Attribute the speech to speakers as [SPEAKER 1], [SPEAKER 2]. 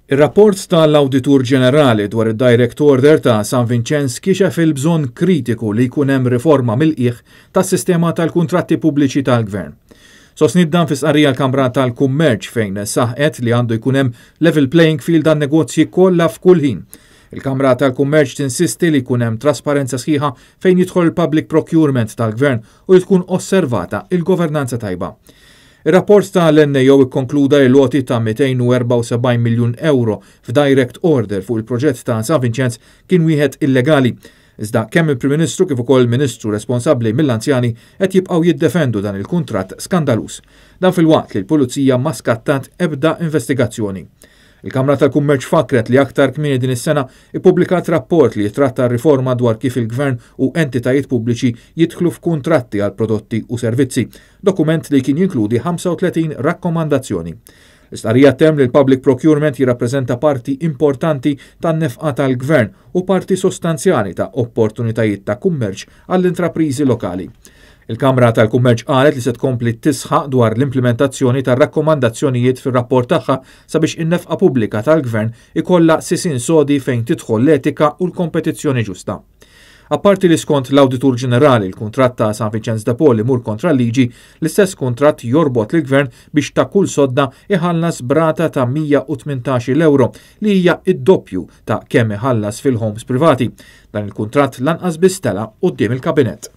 [SPEAKER 1] Ir-rapport tal-Awditur Ġenerali dwar id-Direct Order ta' San Vinċenz kixef il-bżonn kritiku li jkun hemm riforma mill-qiegħ tas-sistema tal-kuntratti pubbliċi tal-Gvern. Sostniet dan fi stqarrija l-Kamra tal-Kummerċ fejn saħqet li għandu jkun hemm level playing field għan-negozji kollha f'kull ħin. Il-Kamra tal-Kummerċ tinsisti li jkun hemm trasparenza sħiħa fejn jidħol il-public procurement tal-Gvern u li tkun osservata il-governanza tajba. Ir-rapport tal-NAO ikkonkluda li l-għoti ta' 274 miljun euro f'direct order fuq il-proġett ta' San Vinċenz kien wieħed illegali. Iżda kemm il-Prim Ministru kif ukoll il-Ministru responsabbli mill-anzjani qed jibqgħu jiddefendu dan il-kuntratt skandaluż. Dan filwaqt li l-Pulizija ma skattat ebda investigazzjoni. Il-Kamra tal-Kummerċ fakret li aktar kmieni din is-sena ippubblikat rapport li jitratta riforma dwar kif il-Gvern u entitajiet pubbliċi jidħlu f'kuntratti għal prodotti u servizzi, dokument li kien jinkludi 35 rakkomandazzjoni. L-istqarrija ttemm li l-public procurement jirrappreżenta parti importanti tan-nefqa tal-Gvern u parti sostanzjali ta' opportunitajiet ta' kummerċ għall-intrapriżi lokali. Il-Kamra tal-Kummerċ qalet li se tkompli tisħaq dwar l-implementazzjoni tar-rakkomandazzjonijiet fir-rapport tagħha sabiex in-nefqa pubblika tal-Gvern ikollha sisien sodi fejn tidħol l-etika u l-kompetizzjoni ġusta. Apparti li skont l-Awditur Ġenerali l-kuntratt ta' San Vinċenz de Paul imur kontra l-liġi, l-istess kuntratt jorbot lill-Gvern biex ta' kull sodda iħallas b'rata ta' 118 euro li hija id-doppju ta' kemm iħallas fil-homes privati. Dan il-kuntratt lanqas biss tela' quddiem il-Kabinett.